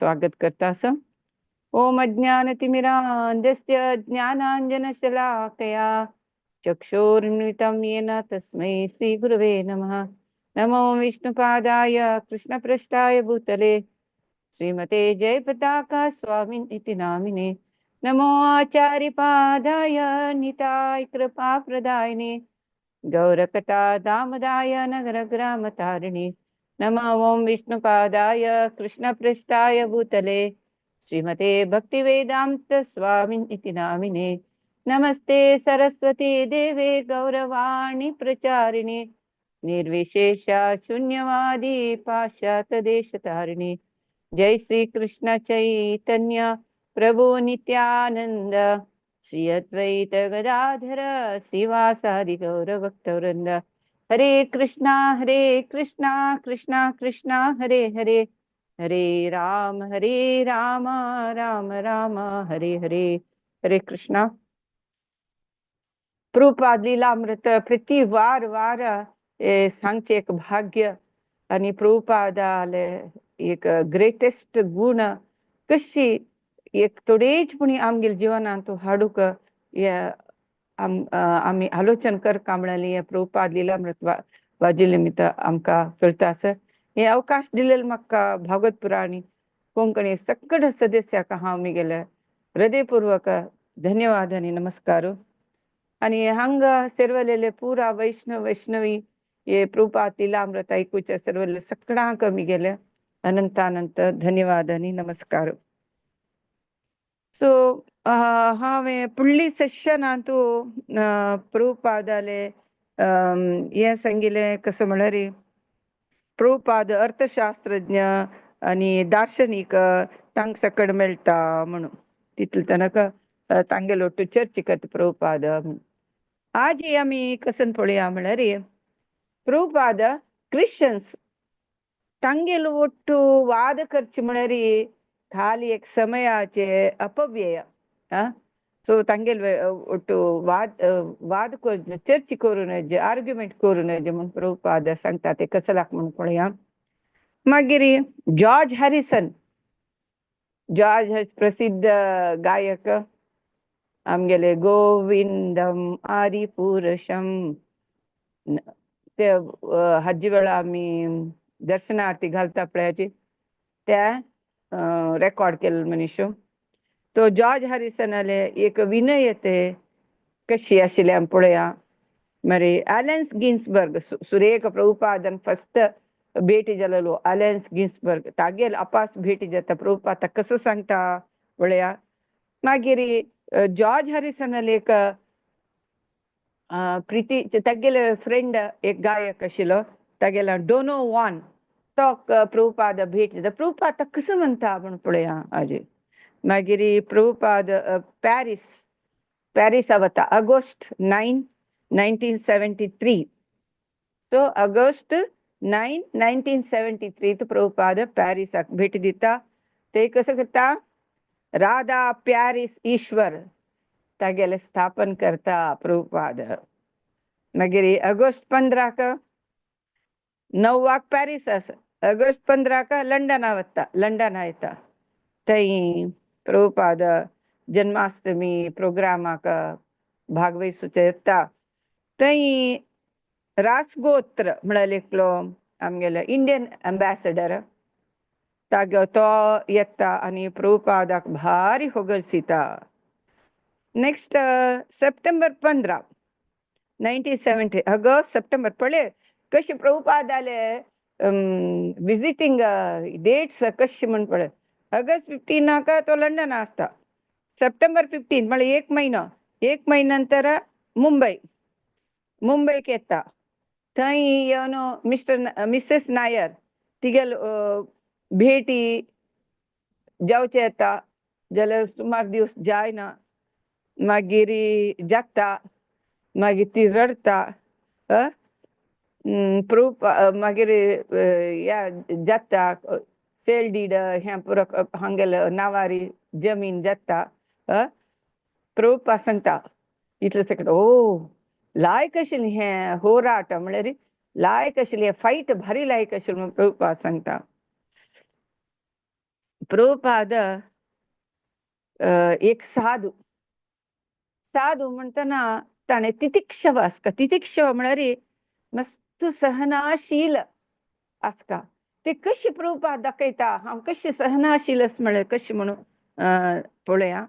स्वागत करता आसा. ओम अज्ञानतिमिरान्धस्य ज्ञानाञ्जनशलाकया चक्षुर्न्मिलितं येन तस्मै श्रीगुरवे नमः. नमो विष्णुपादाय कृष्णपृष्ठाय भूतले श्रीमते जयपताका स्वामिन् इति नामिने. नमो आचार्यपादाय निताय कृपाप्रदायिने गौरकथा दामदाय नगरग्रामतारिणे. नमो ॐ विष्णुपादाय कृष्णपृष्ठाय भूतले श्रीमते भक्तिवेदान्त स्वामिन् इति नामिने. नमस्ते सरस्वती देवे गौरवाणी प्रचारिणे निर्विशेष शून्यवादी पाश्चात्य देशतारिणे. जय श्री कृष्ण चैतन्य प्रभु नित्यानंद श्री अद्वैत गदाधर श्रीवासादि गौरभक्तवृंद. हरे कृष्णा हरे कृष्णा कृष्णा कृष्णा हरे हरे, हरे राम हरे राम राम राम हरे हरे. हरे कृष्णा. प्रभुपाद लीलामृत प्रति वार वार सांगचे एक भाग्य आणि प्रभुपादाले एक ग्रेटेस्ट गुण कशी एक थोडेच पुणी आमगेले जिवनांत हाडूक आमी आलोचन करका म्हळ्यार हे प्रभुपाद लीलामृत वाजिल्ले निमित्त आमकां कळटा आसा. हे अवकाश दिलेले म्हाका भागवत पुराणी कोंकणी सगळे सदस्याक हांव मिगेले हृदयपूर्वक धन्यवाद आणि नमस्कार. आणि हांगा सेरवलेले पुरा वैष्णव वैष्णवी हे प्रभुपाद लीलामृत ऐकूच्या सर्वले सगळ्यांक मिगेले अनंतानंत धन्यवाद आणि नमस्कार. सो हांवें फुडली सेशनांतू प्रभुपादाले हें सांगिल्लें, कसं म्हळ्यार प्रभुपाद अर्थशास्त्रज्ञ आणि दार्शनिक तांकां सकड मेळटा म्हणून तितले तांकां तांगेलो ಒಟ್ಟು चर्चा करता प्रभुपाद. आजी आमी कसन पळोवया म्हळ्यार प्रभुपाद क्रिश्चन्स तांगेलो ಒಟ್ಟು वाद करचे म्हळ्यार खाली एक समयाचे अपव्यय. सो तांगेल ಒಟ್ಟು वाद वाद चर्चा करूं नजे, आर्ग्युमेंट करूं नजे म्हूण प्रभुपाद सांगता. ते कसलाक म्हूण पळोवया. मागीर जॉर्ज हॅरिसन, जॉर्ज प्रसिद्ध गायक आमगेले, गोविंदम आदि पुरुषम ते हाजे वेळा आमी दर्शनार्थी घालता पळयाची त्या रेकॉर्ड केल्लो मनीस तो जॉर्ज हॅरिसनाले एक विनयते कशी आशिल्ली आमी पळोवया. मागीर एलन्स गिन्सबर्ग, सुरेख प्रभुपादन फस्ट भेटी जालेलो एलन्स गिन्सबर्ग, तागेल अपास भेटी जाता, प्रभुपाद कसो सांगता पळया. मागीर जॉर्ज हॅरिसनाले एक प्रिती तागेले फ्रेंड एक गायक आशिल्लो तागेलो डोनो वॉन, तो प्रभुपाद भेट दिता, प्रभुपाद कसो म्हणटा म्हूण पळया आजी. मागीर प्रभुपाद पॅरीस, पॅरिसा वता August 9, 1973. So August 9, 1973 Prabhupada पॅरिसाक भेटी दिता. ते कसं करता, राधा पॅरिस ईश्वर तागेले स्थापन करता प्रभुपाद. मागीर ऑगस्ट 15क, 9वाक पॅरीस आसा, ऑगस्ट 15क लंडना वता, लंडना येता. थंय प्रभुपाद जन्माष्टमी प्रोग्रामाक भागवसूचे येता. थंय रासगोत्र म्हळ्यार एकलो आमगेलो इंडियन एम्बॅसडर तागो तो येता आनी प्रभुपादाक भारी होगळसिता. Next September 15, 1970, August September पळय कशी प्रभुपादाले विजिटींग डेट्स कशी म्हूण पळय. ऑगस्ट 15नाक तो लंडन आसता, सप्टेंबर 15 म्हळ्यार एक म्हयनो, एक म्हयन्या नंतर मुंबय, मुंबयक येता. थंय येवन मिस्टर मिसेस नायर तिगेल भेटी जावचे येता जाल्यार सुमार दिवस जायना. मागीर जाता, मागीर ती रडटा. प्रूफ मागीर ह्या जाता सेल डीड हें पुरो हांगेले नावारी जमीन जाता. प्रूफ सांगता इतलें सकट ओ लायक आशिल्लें हें होराट म्हळ्यार लायक आशिल्लें फायट भारी लायक आशिल्लें म्हणून प्रभुपाद सांगता. प्रभुपाद एक साधू. साधू म्हणटना ताणें तितिक्षव आसता. तितिक्षव म्हळ्यार मस्त सहनाशील आसता. ते कशी प्रभुपाद दाखयता हांव कशी सहनाशील म्हळ्यार कशी म्हणून पळया.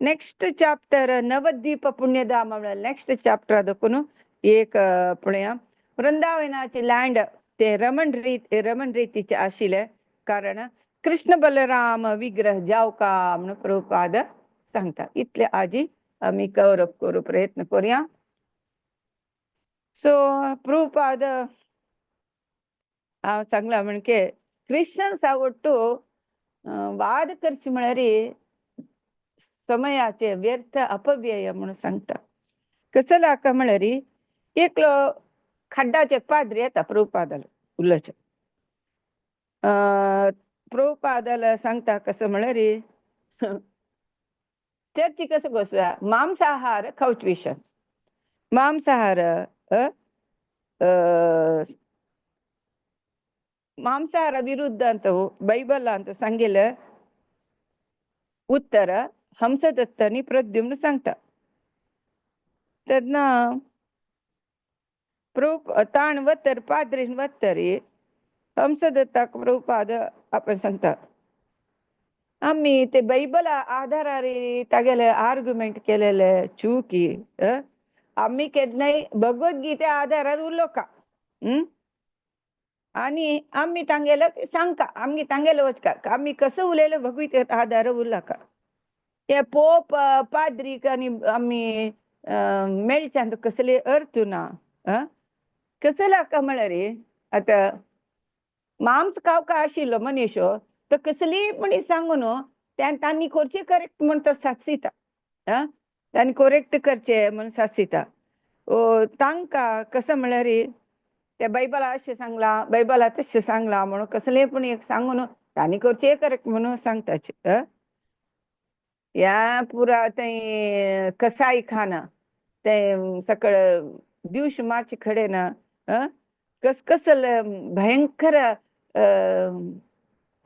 नेक्स्ट चॅप्टर नवद्वीप पुण्यधाम म्हळ्यार नेक्स्ट चॅप्टर देखून एक पळया. वृंदावनाचे लँड ते रमण रीत रमण रितीचे आशिल्ले कारण कृष्ण बलराम विग्रह जावका म्हणून प्रभुपाद सांगता. इतले आजी आमी कवर अप करू प्रयत्न करूया. सो प्रभुपाद हांव सांगला म्हणजे क्रिश्चन्सा ಒಟ್ಟು वाद करचे म्हळ्यार समयाचे व्यर्थ अपव्यय म्हणून सांगता. कसो लाका म्हळ्यार एकलो खड्डाचे पाद्री येता प्रभुपादाला उलोवचे. प्रभुपादाला सांगता कसं म्हळ्यार चर्ची कसं बसया मांसाहार खावच विशय मांसाहार मांसाहाರ विरुद्ध ಅಂತ ಬೈಬಲ್ ಅಂತ सांगेल उत्तर हंसदत्त आनी प्रद्युम्न सांगता. तेन्ना प्रभु ताण वतर पाद्रीन वतरी हंसदत्ताक प्रभुपाद आपण सांगता आमी ते बायबला आधारार तागेले आर्ग्युमेंट केलेले चुकी. आमी केन्नाय भगवद्गीते आधारार उलोवका आनी आमी तांगेले सांगका आमी तांगेले वचका आमी कसो उलयले भगवद्गीते आधार उरलाका. हे पोप पाद्रीक आनी आमी मेळच्यान कसले अर्थ ना. कसले हाका म्हळ्यार आतां मांस खावका आशिल्लो मनीस तो कसलीय पण सांगू न्हू तांणी करचें करेक्ट म्हूण तो साक्षिता. तांणी करेक्ट करचें म्हूण साक्षिता. तांकां कसो म्हळ्यार ते बायबला अशें सांगलां बायबला तशें सांगलां म्हणून कसलें पण एक सांगू न्हू तांणी करचें करेक्ट म्हणून सांगताचे. ह्या पुरा थंय कसाई खाना ते सकळ दिवस मारचे कडेन कस कसले भयंकर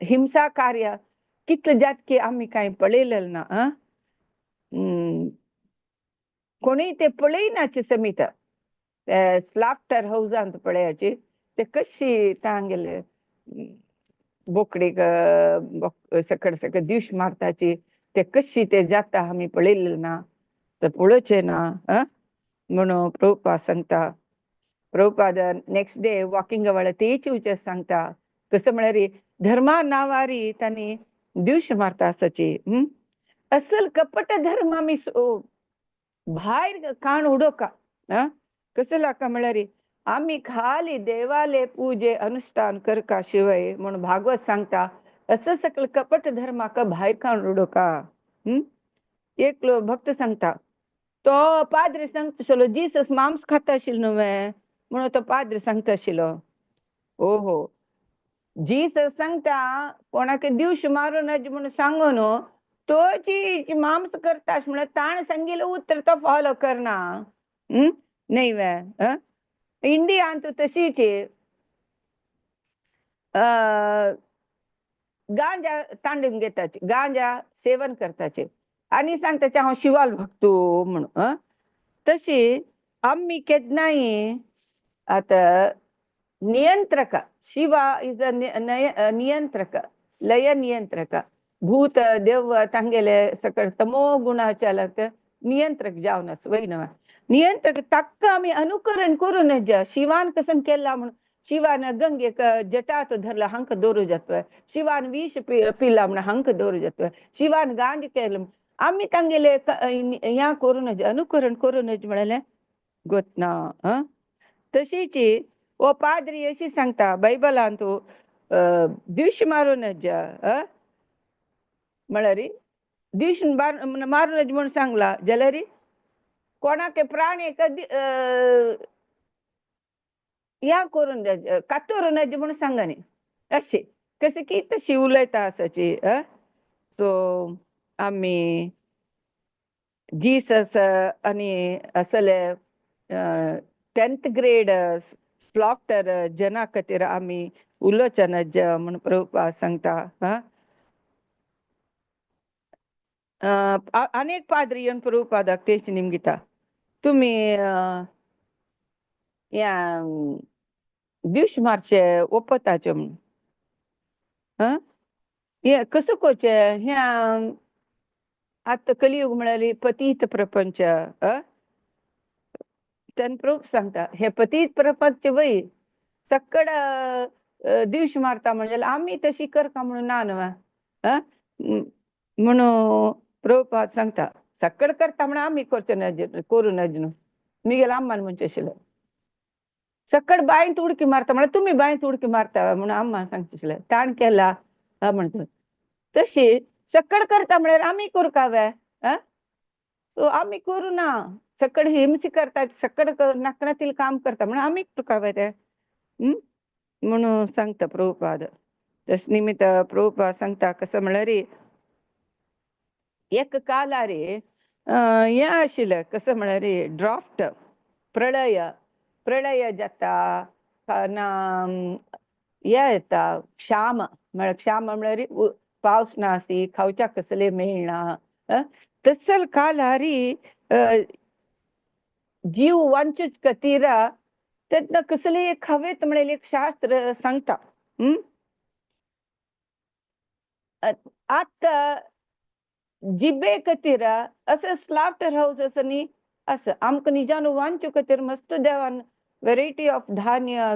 हिंसा कार्य कितले जातकी आमी कांय पळयलें ना. कोणूय ते पळयनाचे समीत स्लाफ्टर हावजांत पळयाची ते कशी तांगेले बोकडीक सकड सकड दिवस मारताची ते कशी ते जाता आमी पळयलें ना ते पळोवचें ना म्हणून प्रभुपाद सांगता. प्रभुपाद नेक्स्ट डे वॉकिंग वेळार तेच विचार सांगता कसं म्हळ्यार धर्मा नावारी तांणी दिवस मारता आसाची. असल कपट धर्म आमी भायर काण उडोवका. कसं लाका म्हळ्यार आमी खाली देवाले पूजे अनुष्ठान करका शिवाय म्हणून भागवत सांगता असं सकल कपट धर्माक भायर काण उडोवका. एकलो भक्त सांगता तो पाद्री सांगता आशिल्लो जीसस मांस खाता आशिल्लो न्हू म्हणून तो पाद्री सांगता आशिल्लो. ओहो जीसस सांगता कोणाक दिवस मारूं नज म्हणून सांगू न्हू तो जी मांस करता म्हळ्यार ताणें सांगिल्लें उतर तो फॉलो करना. न्हय वे इंडियांत तशीच गांजा तांडून घेताची गांजा सेवन करताचे आनी सांगताचे हांव शिवाल भक्तू म्हणून. तशी आमी केन्नाय आतां नियंत्रक शिवा is a नियंत्रक लय नियंत्रक भूत देव तांगेले सकळ तमो गुणाचालक नियंत्रक जावन आसा वय न्हय नियंत्रक ताका आमी अनुकरण करूं नज. शिवान कसं केला म्हणून शिवान गंगेक जटात धरला हांका दवरू जाता. शिवान विष पिला म्हणून हांका दवरू जाता. शिवान गांज केलं आमी तांगेले ह्या करूं नज अनुकरण करूं नज म्हणलें गोत ना. तशीच हो पाद्री अशी सांगता बायबलांत दिवस मारूं नज म्हळ्यार दिवस मारूं नज म्हणून सांगला जाल्यार कोणाक प्राणी ह्या करून कातरू नज म्हणून सांगनी अशें कशें की तशी उलयता आसाची. सो आमी जीसस आनी असले 10th grade स्लॉफ्टर जना खातीर आमी उलोवचे नज म्हूण प्रभुपाद सांगता. अनेक पाद्री येवन प्रभुपादाक तेच निमगिता, तुमी ह्या दिवश मारचे ओपताचे म्हणून. हें कसो करचें? ह्या आतां कलियुग म्हळ्यार पतीत प्रपंच. तेन्ना प्रभु सांगता, हे पतीत प्रपंच वय सक्कड दिवश मारता म्हणजे आमी तशी करका म्हणून ना न्हू म्हणून प्रभुपाद सांगता. सक्कड करता म्हणून आमी करचे नज करूं नज न्हू. मिगेल अम्मान म्हणचें आशिल्लें, सक्कड बांयत उडकी मारता म्हळ्यार तुमी बांयत उडकी मारता म्हणून अम्मान सांगचें आशिल्लें. ताण केला म्हणटा तशी सक्कड करता म्हळ्यार आमी करूं काय? सो आमी करूं ना. सक्कड हिमसी करतात, सक्कड नाकनातील काम करता म्हणून आमी करूं काय तें म्हणून सांगता प्रभुपाद. तस निमित्त प्रभुपाद सांगता कसं म्हळ्यार एक कालार हें आशिल्लें, कसं म्हळ्यार ड्राफ्ट, प्रळय प्रळय जाता ना, हें येता क्षाम म्हळ्यार, क्षाम म्हळ्यार पावस नासी, खावच्याक कसलें मेळना. तसल कालारी जीव वांचूच खातीर तेन्ना कसलें खावेत म्हणलें एक शास्त्र सांगता. आतां जिबे खातीर असं स्लाटर हाऊस असं न्ही, असं आमकां निजान वांचू खातीर मस्त देवान वेरायटी ऑफ धान्य,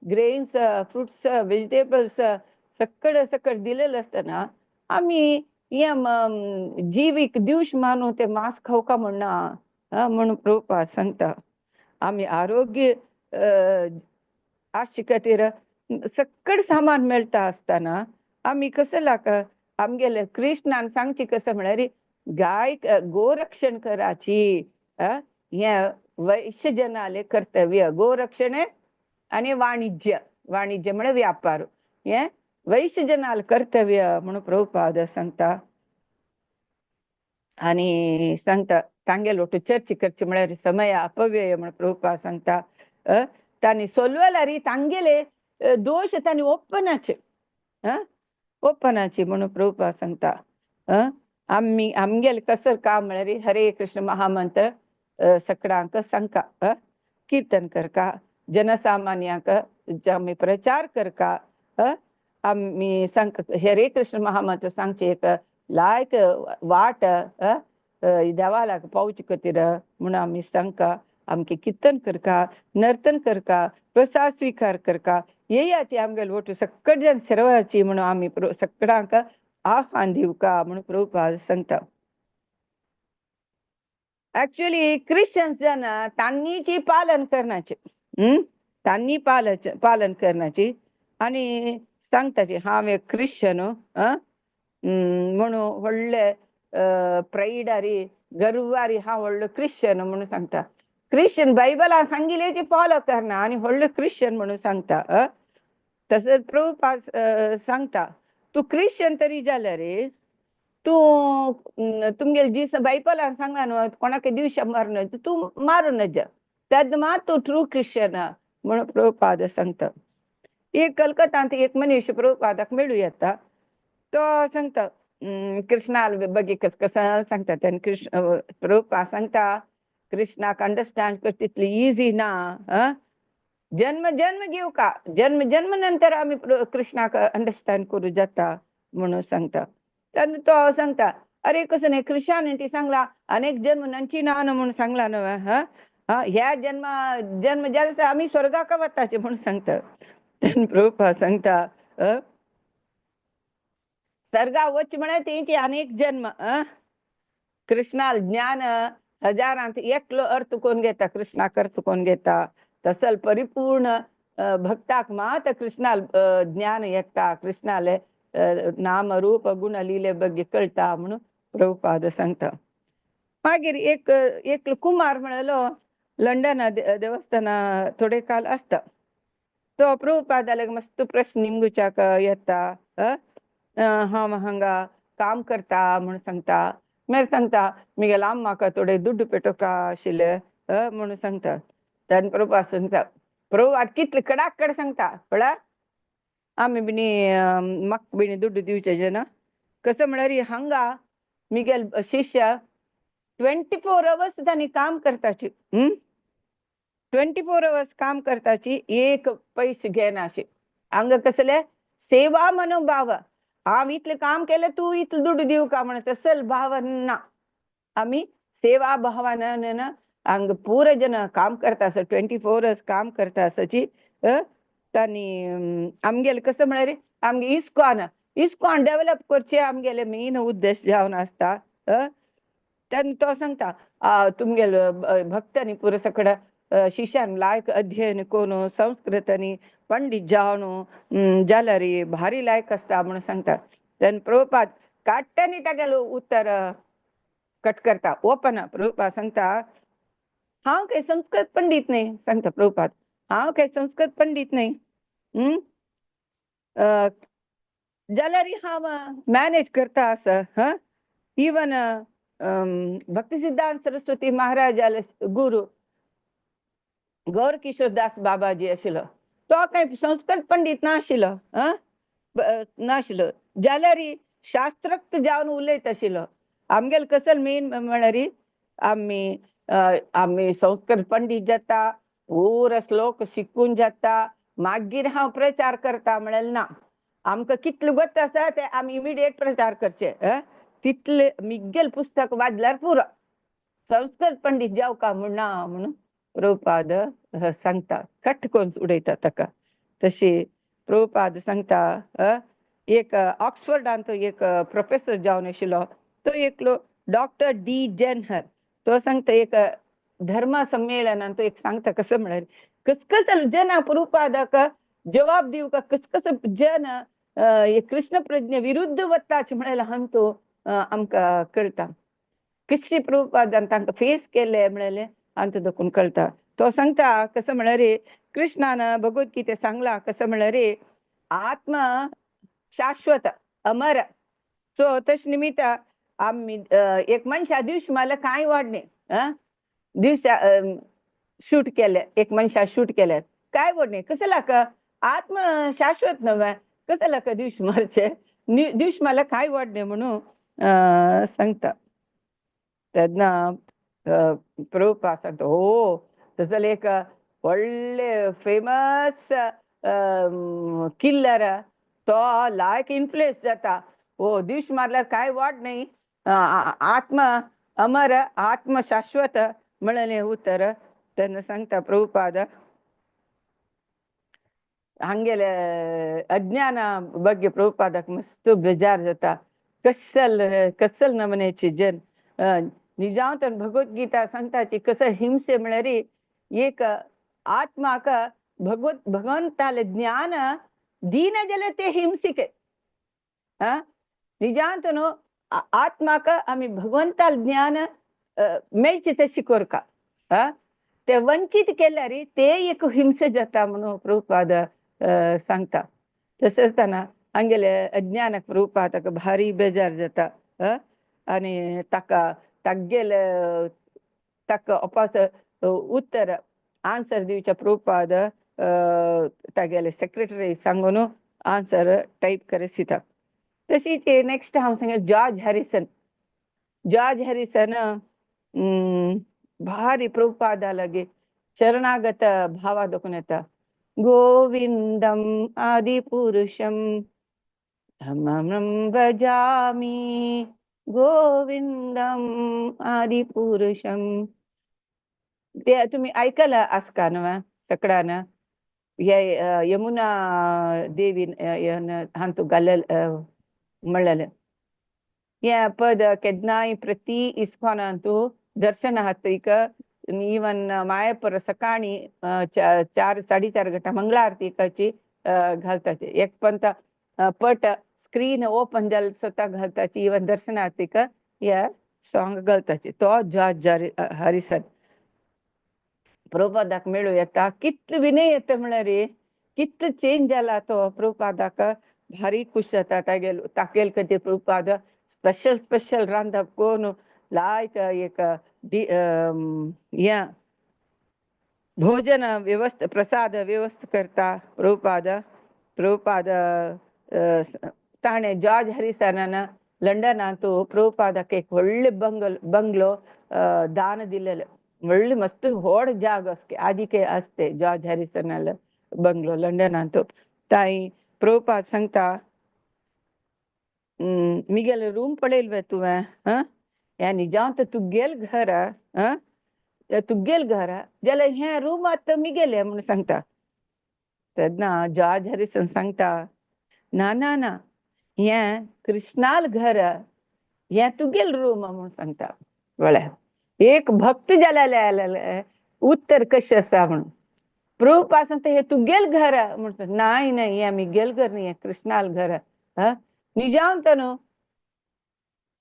ग्रेन्स, फ्रुट्स, व्हेजिटेबल्स सक्कड सक्कड दिलेलें आसतना आमी हें जिवीक दिवश मानून ते मांस खावका म्हणना म्हणून प्रभुपाद सांगता. आमी आरोग्य आसचे खातीर सक्कड सामान मेळटा आसतना आमी कसं लाका आमगेले कृष्णान सांगची कसं म्हळ्यार गाय गोरक्षण कराची हें वैश्य जनाले कर्तव्य. गोरक्षण आनी वाणिज्य, वाणिज्य म्हळ्यार व्यापार, हें वैश्य जनाले कर्तव्य म्हणून प्रभुपाद सांगता. आनी सांगता तांगेलो चर्च करची म्हळ्यार समय अपव्यय म्हणून प्रभुपाद सांगता. तांणी सोलवल्यार तांगेले दोश तांणी ओपनाचे ओपनाची म्हणून प्रभुपाद सांगता. आमी आमगेले कसं काम म्हळ्यार हरे कृष्ण महामंत्र सकडांक सांगका, कीर्तन करका, जनसामान्यांक आमी प्रचार करका. आमी सांग हरे कृष्ण महामंत्र सांगचे एक लायक वाट देवालाक पावचे खातीर म्हणून आमी सांगका. आमके कीर्तन करका, नर्तन करका, प्रसाद स्वीकार करका, येयाची आमगेले ओटू सक्कड जन सर्वाची म्हणून आमी सक्कडांक आव्हान दिवका म्हणून प्रभुपाद सांगता. ऍक्च्युली क्रिश्चन्स जन तांणीची पालन करण्याचे, तांणी पालन करण्याची आणि सांगताची हांव एक क्रिश्चन म्हणून व्हडले प्रायडारी गर्वारी हांव व्हडलो क्रिश्चन म्हणून सांगता. क्रिश्चन बायबलान सांगिल्लें ती फॉलो करना आनी व्हडलो क्रिश्चन म्हणून सांगता. तशेंच प्रभुपाद सांगता, तूं क्रिश्चन तरी जाल्यार रे तूं तुमगेले जीस बायबलान सांगला न्हू कोणाक दिवशा मारू नज, तूं मारू नज, तेन्ना मात तूं ट्रू क्रिश्चन म्हणून प्रभुपाद सांगता. एक कलकत्तांत एक मनीस प्रभुपादाक मेळूं येता, तो सांगता कृष्णाल बगी कस कसं सांगता. तेन्ना कृष्ण प्रभुपाद सांगता कृष्णाक अंडरस्टँड कर तितली इजी ना. जन्म जन्म घेवका, जन्म जन्म नंतर आमी कृष्णाक अंडरस्टँड करूं जाता म्हणून सांगता. तेन्ना तो सांगता अरे कसं न्ही कृष्णान सांगला अनेक जन्म नंची ना म्हणून सांगला न्हू, ह्या जन्म जन्म जाल्यार आमी स्वर्गाक वताचे म्हणून सांगता. तेन्ना प्रभुपाद सांगता स्वर्गा वच म्हळ्यार तेंची अनेक जन्म. कृष्णाल ज्ञान हजारांत एकलो अर्थ कोण घेता, कृष्णाक अर्थ कोण घेता, तसल परिपूर्ण भक्ताक मात कृष्णाल ज्ञान येता, कृष्णाले नाम रूप गुण लिले बग्गे कळटा म्हणून प्रभुपाद सांगता. मागीर एक एक कुमार म्हणलो लंडना देवस्थाना थोडे काल आसता, तो प्रभुपादाले मस्त प्रश्न निमगुच्याक येता. हांव हांगा काम करता म्हणून सांगता. मागीर सांगता मिगेले अम्माक थोडे दुड्डू पेटोवका आशिल्ले म्हणून सांगता. तेन्ना प्रभुपाद सांगता, प्रभुपाद कितले कडाकड सांगता पळय आमी बिनी म्हाका बिनी दुड्डू दिवचे ना. कसं म्हळ्यार हांगा मिगेल शिष्य 24 अवर्स तांणी काम करताची, 24 अवर्स काम करताची, एक पैसे घेनाशी. हांगा कसले सेवा मनोभाव, हांव इतलें काम केलें तूं इतलें दुडू दिवका म्हणून तसल भाव ना. आमी सेवा भावान हांगा पुरो जन काम करता आसा, 24 अवर्स काम करता आसाची. तांणी आमगेले कसं म्हळ्यार आमगे इस्कॉन, इस्कॉन डेव्हलप करचे आमगेले मेन उद्देश जावन आसता. तेन्ना तो सांगता तुमगेले भक्तांनी पुरो सगळं शिष्यान लायक अध्ययन करून संस्कृतांनी पंडित जावन जाल्यार भारी लायक आसता म्हणून सांगता. तेन्ना प्रभुपाद काडट्यांनी तागेलें उत्तर कट करता ओपन. प्रभुपाद सांगता हांव काय संस्कृत पंडित न्ही, सांगता प्रभुपाद, हांव काय संस्कृत पंडित न्ही, जाल्यार हांव मॅनेज करता आसा. हां, इवन भक्ती सिद्धांत सरस्वती महाराजाले गुरु गौर किशोर दास बाबाजी आशिल्लो, तो काय संस्कृत पंडित नाशिल्लो, नाशिल्लो, जाल्यार शास्त्रोक्त जावन उलयत आशिल्लो. आमगेले कसल मेन म्हळ्यार आमी आमी संस्कृत पंडित जाता, पुरो श्लोक शिकून जाता, मागीर हांव प्रचार करता म्हळ्यार ना. आमकां कितलें गोत आसा ते आमी इमिडिएट प्रचार करचे, तितले मिगेल पुस्तक वाचल्यार पुरो, संस्कृत पंडित जावका म्हूण ना म्हणून प्रभुपाद सांगता, कट करून उडयता ताका. तशी प्रभुपाद सांगता एक ऑक्सफर्डान तो एक प्रोफेसर जावन आशिल्लो, तो एकलो डॉक्टर डी जेनहर, तो सांगता एक धर्म संमेलनान तो एक सांगता कसं म्हळ्यार कस जन प्रभुपादाक जवाब दिवका, कस कस जन कृष्ण प्रज्ञे विरुद्ध वताच म्हळ्यार हांतो आमकां कळटा. कशी प्रभुपादान तांकां फेस केले म्हळ्यार हांतो दाखोवन कळटा. तो सांगता कसं म्हळ्यार कृष्णान भगवद्गीते सांगला कसं म्हळ्यार आत्मा शाश्वत अमर. सो तश निमित्त आमी एक मनशा दिवश मारल्यार कांय वाड न्ही, दिवसा शूट केले, एक मनशा शूट केले काय व्हड न्ही, कसं लाका आत्म शाश्वत नव्हे, कसं लाका दिवश मारचे, दिवश मारल्यार कांय वाड न्ही म्हणून सांगता. तेन्ना प्रभुपाद सांगता हो तसो एक व्हडले फेमस किल्लर तो लायक इन्फ्लुएन्स जाता, हो दिवश मारल्यार कांय वाड न्ही, आत्मा अमर आत्म शाश्वत म्हणलें उतर. तेन्ना सांगता प्रभुपाद हांगेले अज्ञाना ಬಗ್ಗೆ प्रभुपादाक मस्त बेजार जाता. कसल कसल नमनेची जन निजांत भगवद्गीता सांगताची कसं हिंसे म्हळ्यार एक आत्माक भगवंताले ज्ञान दीन जाल्यार ते हिंसिके. निजांत न्हू आत्माक आमी भगवंताले ज्ञान मेळचे तशी करका, ते वंचित केल्यार ते एक हिंसे जाता म्हणून प्रभुपाद सांगता. तशें आसतना हांगेले अज्ञानाक प्रभुपादाक भारी बेजार जाता आनी ताका तागेले ताका अपास उत्तर आन्सर दिवच्या प्रभुपाद तागेले सेक्रेटरी सांगून आन्सर टायप करसिता. तशीच नेक्स्ट हांव सांगें जॉर्ज हॅरिसन. जॉर्ज हॅरिसन भारी प्रभुपादा लागी शरणागत भावा दाखोवन येता. गोविंदम आदिपुरुषम अमरं भजामि गोविंदम आदिपुरुषम. ते तुम्ही ऐकलं आसका न्हू सकडान हे यमुना देवी हांतू घालेल म्हणलेलें हें पद केन्नाय प्रति इस्कॉनांतू दर्शन हातीक इवन मायापुर सकाळी 4-4:30 घंटा मंगळारतीकाची घालताची एक पंत पट स्क्रीन ओपन जाल स्वता घालताची इवन दर्शनार्थीक ह्या सॉंग घालताची. तो जॉर्ज हरिसन प्रभुपादाक मेळूं येता, कितलो विनय येता म्हळ्यार कितलो चेंज जाला तो प्रभुपादाक भारी खूश जाता. तागेल तागेल खातीर प्रभुपाद स्पेशल स्पेशल रांदप करून लायक एक हें भोजन व्यवस्था प्रसाद व्यवस्था करता प्रभुपाद. प्रभुपाद ताणें जॉर्ज हरिसनान लंडनांतु प्रभुपादाक एक व्हडले बंगलो दान दिलेले, व्हडले मस्त व्हड जाग आसके आदिके आसते जॉर्ज हॅरिसनाल बंगलो लंडनांतु. ताई प्रभुपाद सांगता मिगेले रूम पळयल्वे तुवें, हें निजांत तुगेल घर, तुगेल घर जाल्यार हें रूम आतां मिगेलें म्हणून सांगता. तेन्ना जॉर्ज हॅरिसन सांगता ना ना ना, हें कृष्णाल घर, हें तुगेल रूम म्हणून सांगता. वळ्या एक भक्त जाल्यार उत्तर कशें आसा म्हणून प्रभुपाद सांगता हें तुगेल घर म्हणटा, नाय न्हय हें मिगेल घर न्ही, हें कृष्णाल घर. निजांत न्हू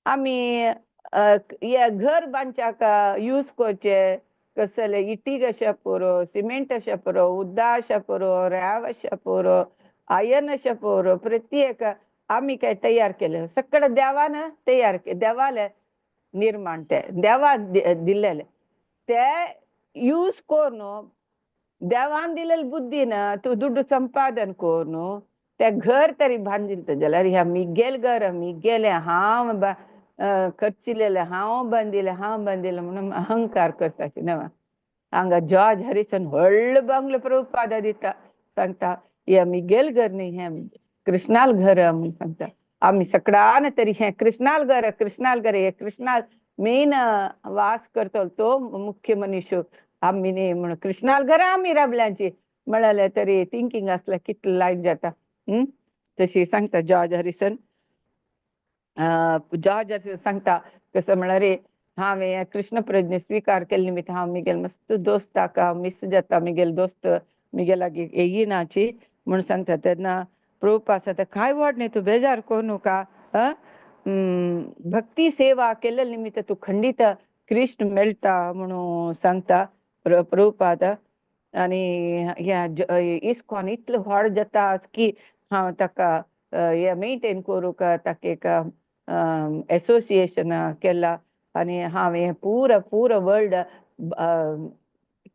आमी हे घर बांदच्याक यूज करचे कसले इटी अशें पुरो, सिमेंट अशें पुरो, उद्दा अशें पुरो, रॅव अशें पुरो, आयर्न अशें पुरो, प्रत्येक आमी काय तयार केले सगळं देवान तयार के, देवाले निर्माण ते देवा दिल्लेले ते यूज करून देवान दिलेले बुद्धीन तूं दुड्डू संपादन करून ते घर तरी बांदिल्ले जाल्यार ह्या मिगेल घर मिगेलें हांव खर्चिलेलें हांव बांदिलें हांव बांदिलें म्हणून अहंकार करताची न्हय. हांगा जॉर्ज हॅरिसन व्हडलो बंगलो प्रभुपादा दिता, सांगता हें मिगेल घर न्ही, हें कृष्णाल घर म्हणून सांगता. आमी सगळ्यान तरी हें कृष्णाल घर, कृष्णाल घर, हें कृष्णाल मेन वास करतलो तो मुख्य मनीस आमी न्ही म्हणून कृष्णाल घर आमी राबल्यांची म्हळ्यार तरी थिंकींग आसल्यार कितलें लायक जाता. तशी सांगता जॉर्ज हॅरिसन. जॉर्ज हॅरिसन सांगता कसं म्हळ्यार हांवें कृष्ण प्रज्ञ स्विकार केल्ले निमित्त हांव मिगेल मस्त दोस्ताक हांव मिस जाता, मिगेल दोस्त मिगेल लागीं येयनाची म्हूण सांगता. तेन्ना प्रभुपाद सांगता कांय व्हड न्ही, तूं बेजार करूं नाका, भक्ती सेवा केल्ले निमित्त तूं खंडीत कृष्ण मेळटा म्हणून सांगता प्रभुपाद. आनी ह्या इस्कॉन इतलें व्हड जाता की हांव ताका हें मेंटेन करूंक ताका एक एसोसिएशन केलां आनी हांव हें पुरो पुरो वर्ल्ड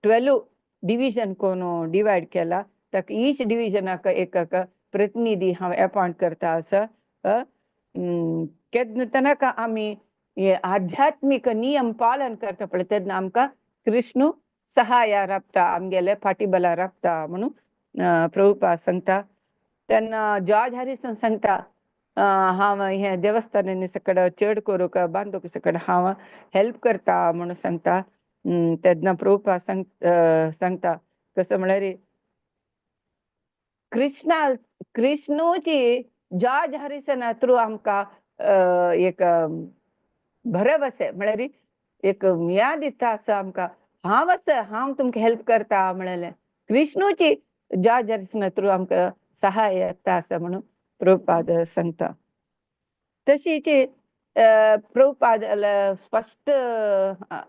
12 डिविजन करून डिवायड केला, ताका ईच डिविजनाक एक प्रतिनिधी हांव एपॉयंट करता आसा. केन्ना तेन्ना आमी हे आध्यात्मीक नियम पालन करता पळय तेन्ना आमकां कृष्ण सहाय राबता, आमगेले फाटीबला राबता म्हणून प्रभुपाद सांगता. तेन्ना जॉर्ज हॅरिसन सांगता हांव हें देवस्थानांनी सगळें चड करूंक बांदूंक सगळें हांव हेल्प करता म्हणून सांगता. तेन्ना प्रभुपाद सांगता कसं म्हळ्यार कृष्णा कृष्णूची जॉर्ज हॅरिसना थ्रू आमकां एक भरवसे म्हळ्यार एक याद दिता आसा आमकां, हांव आसा हांव तुमकां हेल्प करता म्हणलें कृष्णूची जॉर्ज हॅरिसना थ्रू आमकां सहाय येता आसा म्हणून प्रभुपाद सांगता. तशीच प्रभुपाद स्पश्ट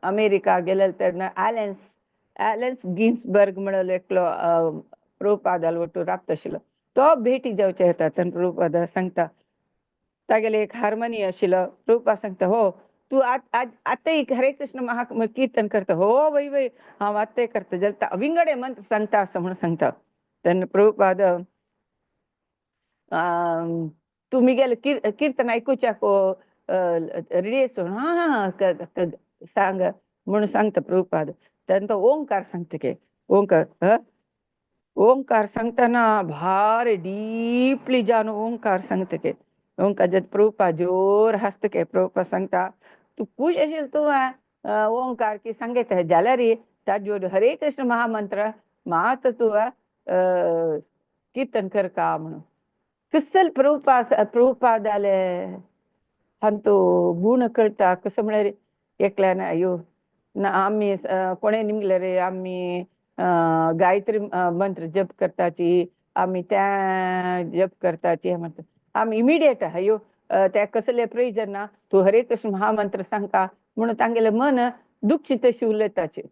अमेरिका गेले तेन्ना ॲलेन्स गिन्सबर्ग म्हणून एकलो प्रभुपादाल वटून राबता आशिल्लो तो भेटी जावचे येता. तेन्ना प्रभुपाद सांगता तागेले एक हार्मोनी आशिल्लो. प्रभुपाद सांगता हो तूं आतां एक हरे कृष्ण महा कीर्तन करता, हो वय वय हांव आतांय करता जाल्यार विंगडे मंत्र सांगता आसा म्हणून सांगता. तेन्ना प्रभुपाद तूं मिगेले कीर्तन आयकुच्याक रेडियो हां हां सांग म्हणून सांगता प्रभुपाद. तेन्ना तो ओंकार सांगता की ओंकार ओंकार सांगतना भारी डीपली जावन ओंकार सांगता की ओंकार जेन्ना प्रभुपाद जोर हांसता की प्रभुपाद सांगता तूं खूश आशिल्लो तूं ओंकार की सांगता जाल्यार ताजो हरे कृष्ण महामंत्र मात तूं कीर्तन करका म्हणून. कसल प्रभुपादाले हांतू गुण कळटा कसो म्हळ्यार एकल्यान अयो ना आमी कोणें निमगले रे आमी गायत्री मंत्र जप करताची आमी त्या जप करताची म्हणटा आमी इमिडिएट अयो त्या कसले प्रयोजन ना तूं हरे कृष्ण महामंत्र सांगता म्हणून तांगेलें मन दुखची तशी उलयताची.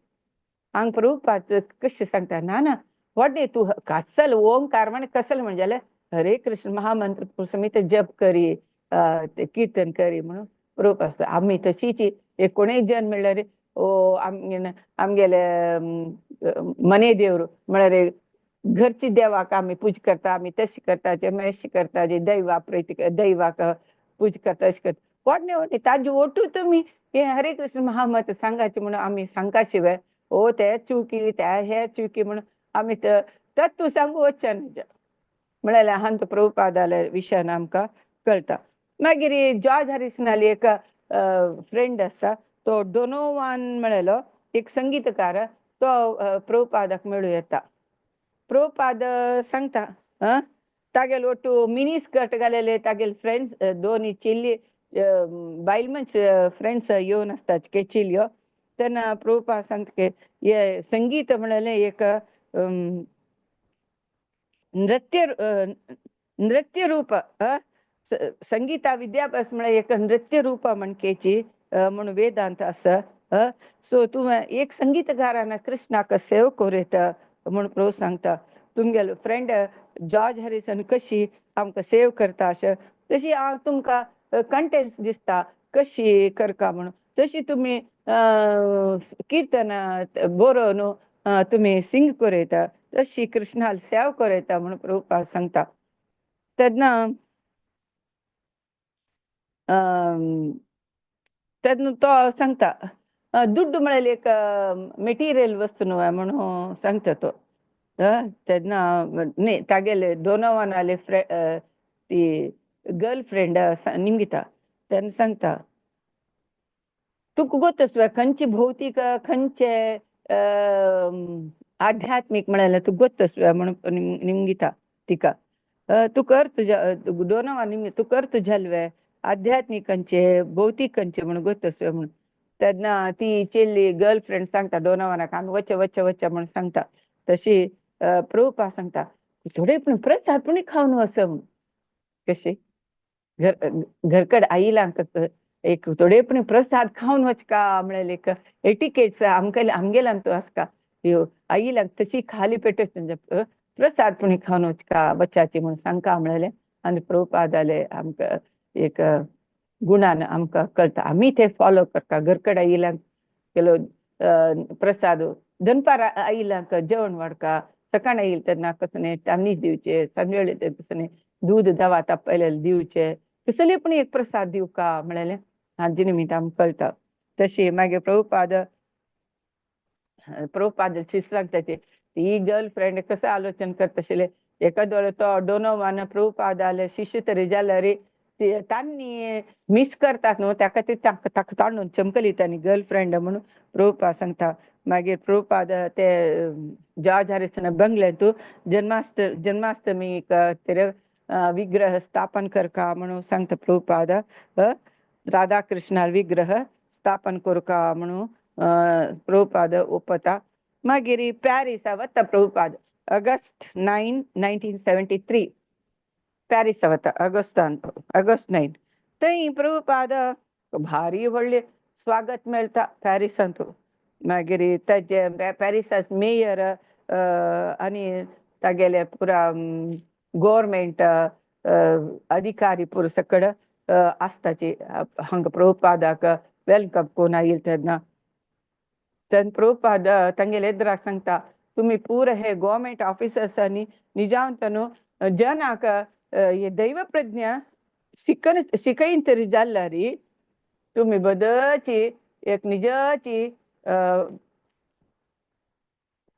हांगा प्रभुपाद कशें सांगता ना ना व्हडलें तूं कसल ओंकार म्हण कसल म्हणजे जाल्यार हरे कृष्ण महामंत्र समेत जप करी कीर्तन करी म्हणून प्रभुपाद आसता. आमी तशीच एक कोणूय जन म्हणल्यार ओ आमगेले मने देवर म्हळ्यार घरची देवाक आमी पूजा करता, आमी तशी करता, जे अशी करता, जे दैवा प्रीती दैवाक पूज करता अशें करता कोण न्ही ताजे ओटू तुमी हे हरे कृष्ण महामंत्र सांगाचे म्हणून आमी सांगका शिवाय ओ ते चुकी ते हे चुकी म्हणून आमी तत्व सांगू वचचे न्हय म्हळ्यार हांत प्रभुपादाले विशयान आमकां कळटा. मागीर जॉर्ज हॅरिसनाली एक फ्रेंड आसा तो डोनोवान म्हळेलो एक संगीतकार तो प्रभुपादाक मेळूं येता. प्रभुपाद सांगता तागेलो ಒಟ್ಟು ಮಿನಿ ಸ್ಕರ್ಟ್ घालेले तागेले फ्रेंड्स दोनी चेल्ली बायल मनश फ्रेंड्स येवन आसता के चेलयो तेन्ना प्रभुपाद सांगता की हे संगीत म्हणलें एक नृत्य नृत्य रूप संगीता विद्याभ्यास म्हळ्यार एक नृत्य रूप म्हणकेची म्हूण वेदांत आसा. सो तूं एक संगीतकारान कृष्णाक सेव करूं येता म्हूण प्रभु सांगता. तुमगेलो फ्रेंड जॉर्ज हॅरिसन कशी आमकां सेव करता अशें तशी हांव तुमकां कंटेंट्स दिसता कशी करका म्हणून तशी तुमी किर्तन बरोवन तुमी सिंग करूं येता तशी कृष्णाल सेव करूं येता म्हणून प्रभुपाद सांगता. तेन्ना तेन्ना तो सांगता दुड्डू म्हळ्यार एक मेटिरियल वस्तू न्हू म्हणून सांगता तो. तेन्ना न्ही तागेले डोनोवानाले ती गर्ल फ्रेंड निमगिता तेन्ना सांगता तुका गोत खंयची भौतीक खंयचे आध्यात्मीक म्हळ्यार तुका गोत म्हणून निमगिता तिका. तूं कर तुज्या डोनोवान निमगी तूं कर तुझ्यालवे आध्यात्मीक खंयचे भौतीक खंयचे म्हणून गोत म्हणून. तेन्ना ती चेल्ली गर्ल फ्रेंड सांगता डोनोवानाक आमी वचे वचे वचे म्हणून सांगता. तशी प्रभुपाद सांगता थोडे पण प्रसाद पण खावन वच म्हणून. कशे घरकड आईला एक थोडे पण प्रसाद खावन वच का म्हळ्यार एक एटिकेट्स आमकां आमगेल्यान तो आसका ह्यो आईला तशी खाली पेट प्रसाद पण खावन वच का वचाची म्हणून सांगका म्हळेलें. आनी प्रभुपादाले आमकां एक गुणान आमकां कळटा आमी ते फॉलो करता. घरकड आयिल्ल्यांक केलो प्रसाद दनपार आयिल्ल्यांक जेवण वाडका सकाळ येईल तेन्ना कसले तांदीच दिवचे सांजवेळ येता कसले दूद दवा तापयलेले दिवचे कसले पण एक प्रसाद दिवका म्हळेलें हाजे निमित्त आमकां कळटा. तशी मागीर प्रभुपाद प्रभुपाद शिस्त सांगताची ती गर्ल फ्रेंड कसं आलोचन करता आशिल्ले एखादो तो डोनोवान प्रभुपादाले शिष्य तरी जाल्यार तांणी मिस करतात न्हू ताका ते ताका ताणून चमकली तांणी गर्ल फ्रेंड म्हणून प्रभुपाद सांगता. मागीर प्रभुपाद ते जॉर्ज हॅरिसन बंगल्यांतू जन्माष्टमीक ते विग्रह स्थापन करका म्हणून सांगता प्रभुपाद. राधा कृष्णा विग्रह स्थापन करका म्हणून प्रभुपाद ओपता. मागीर पॅरिसा वता प्रभुपाद ऑगस्ट 9, 1973 पॅरिसा वता ऑगस्टान ऑगस्ट 9 थंय प्रभुपाद भारी व्हडलें स्वागत मेळटा पॅरिसांत. मागीर ताजे पॅरिसाच मेयर आनी तागेले पुरा गोवोरमेंट अधिकारी पुरो सकड आसताची हांगा प्रभुपादाक welcome करून आयिल्ले तेन्ना. तेन्ना प्रभुपाद तांगेले एदराक सांगता तुमी पुरा हे गोवोरमेंट ऑफिसर्सांनी निजांत न्हू जनाक हे दैव प्रज्ञा शिकन शिकयन तरी जाल्यार तुमी बदची एक निजाची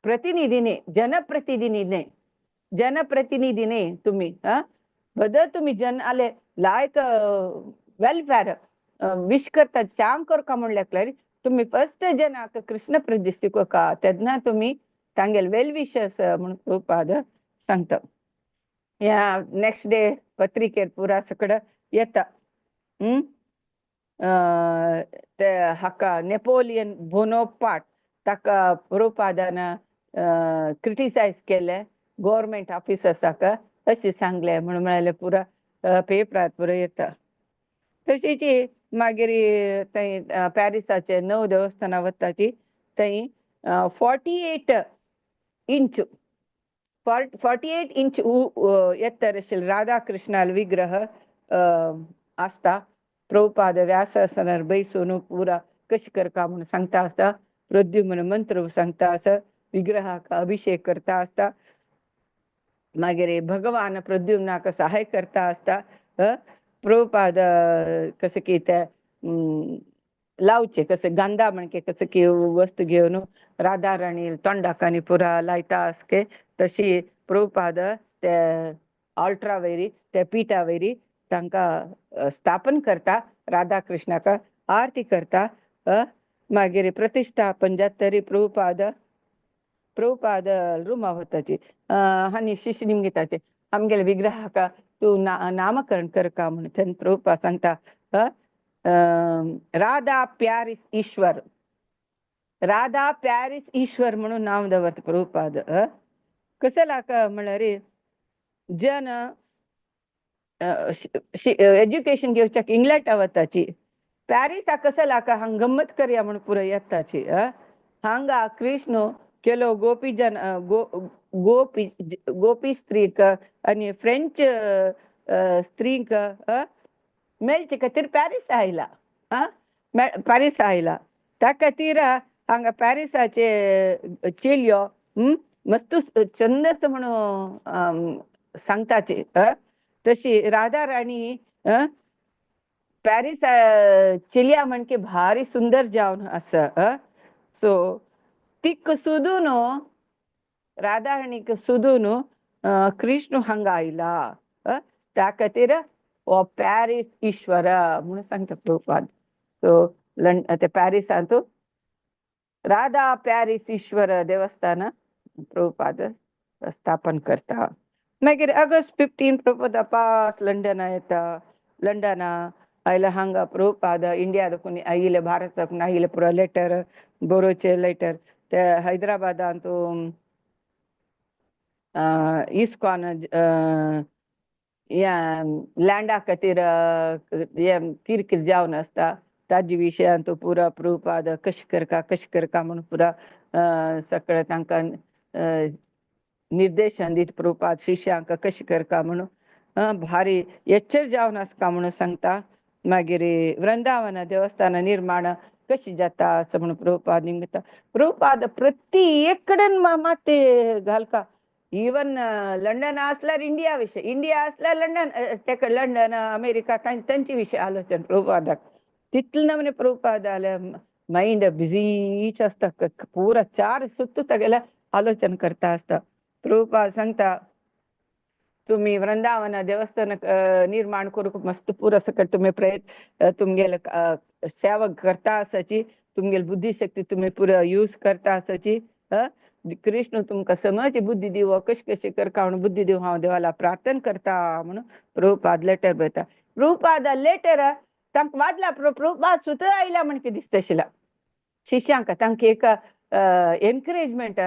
प्रतिनिधी न्ही जनप्रतिनिधी न्ही जनप्रतिनिधी न्ही तुमी बदल तुमी जन आले लायक वेलफेअर विश करता चांग करका म्हणल्यार तुमी फर्स्ट जनाक कृष्ण प्रज्ञा शिकोवका तेन्ना तुमी तांगेले वेल विशर्स म्हणून प्रभुपाद सांगता. ह्या नेक्स्ट डे पत्रिकेर पुरा सगळं येता. ते हाका नेपोलियन बोनोपार्ट ताका प्रभुपादान क्रिटिसायज केलें गोवोरमेंट ऑफिसर्साक अशें सांगलें म्हणून म्हळ्यार पुरा पेपरार पुरो येता. तशीच मागीर थंय पॅरिसाचे णव देवस्थानां वताची थंय 48 इंच 48 इंच एत्तर आशिल्ले राधा कृष्णाल विग्रह आसता. प्रभुपाद व्यासासनार बैसून पुरा कशें करका म्हणून सांगता आसता. प्रद्युम्न मंत्र सांगता आसा विग्रहाक अभिषेक करता आसता. मागीर भगवान प्रद्युम्नाक सहाय करता आसता. प्रभुपाद कसं की त्या लावचे कसं गंधा म्हणके कसं की वस्तू घेवन राधा राणी तोंडाक आनी पुरा लायता आसके तशी प्रभुपाद ते ऑल्ट्रा वयरी ते पिठा वयरी तांकां स्थापन करता, राधा कृष्णाक आरती करता. मागीर प्रतिष्ठापन जाता तरी प्रभुपाद प्रभुपाद रुमा वताची आनी शिष्य निमगिताचे आमगेले विग्रहाक तूं नामकरण करका म्हणून. तेन्ना प्रभुपाद सांगता राधा प्यारिस ईश्वर, राधा प्यारिस ईश्वर म्हणून नांव दवरता प्रभुपाद. कसं लाका म्हणल्यार जन एज्युकेशन घेवच्याक इंग्लंडा वताची, पॅरिसाक कसं लाका हांगा गम्मत करया म्हणून पुरो येताची. हांगा कृष्ण केलो गोपीजन गोपी गोपी स्त्रीक आनी फ्रेंच स्त्रीक मेळचे खातीर पॅरीस आयला. पॅरीस आयला त्या खातीर हांगा पॅरिसाचे चेलयो मस्त चंदस म्हणून सांगताची. तशी राधा राणी पॅरीस चेलिया म्हणके भारी सुंदर जावन आसा. सो तिक सोदून राधा राणीक सोदून कृष्ण हांगा आयला, त्या खातीर हो पॅरीस ईश्वर म्हणून सांगता प्रभुपाद. सो ते पॅरिसांत राधा पॅरीस ईश्वर देवस्थान प्रभुपाद स्थापन करता. मागीर ऑगस्ट 15 प्रभुपाद पास लंडना येता. लंडना आयला हांगा प्रभुपाद इंडिया दाखून आयिल्ले, भारत दाखून आयिल्ले पुरो लेटर बरोवचे लेटर ते हैदराबादांत इस्कॉन ह्या लँडा खातीर हें किरकिर जावन आसता ताजे विशयांत पुरा प्रभुपाद कशें करका कशें करका म्हणून पुरा सगळें तांकां निर्देशन दित प्रभुपाद शिष्यांक कशें करका म्हणून भारी एच्चर जावन आसता म्हणून सांगता. मागीर वृंदावन देवस्थान निर्माण कशी जाता असं म्हणून प्रभुपाद निमता. प्रभुपाद प्रति एक कडेन माते घालका, इवन लंडन असल्यार इंडिया विशय, इंडिया असल्यार लंडन, तेका लंडन अमेरिका तांचे विशय आलोचन प्रभुपादाक तितले नमने प्रभुपाद आले मायंड बिझीच आसता, पुरा चार सुत्तू तागेले आलोचन करता आसता. प्रभुपाद सांगता तुम्ही वृंदावन देवस्थान निर्माण करूंक मस्त पुरा सकट तुमी प्रयत्न तुमगेले सेवा करता आसाची, तुमगेली बुद्धिशक्ती तुमी पुरा यूज करता आसाची. कृष्ण तुमकां समज बुद्धी दिवो कशें कशें करका म्हणून बुद्धी दिव हांव देवाला प्रार्थना करता म्हणून प्रभुपाद लेटर बरयता. प्रभुपाद लेटर तांकां वाजला प्रभुपाद सुद्दां आयला म्हण कितें दिसता आशिल्लें शिष्यांक, तांकां एक एनकरेजमेंट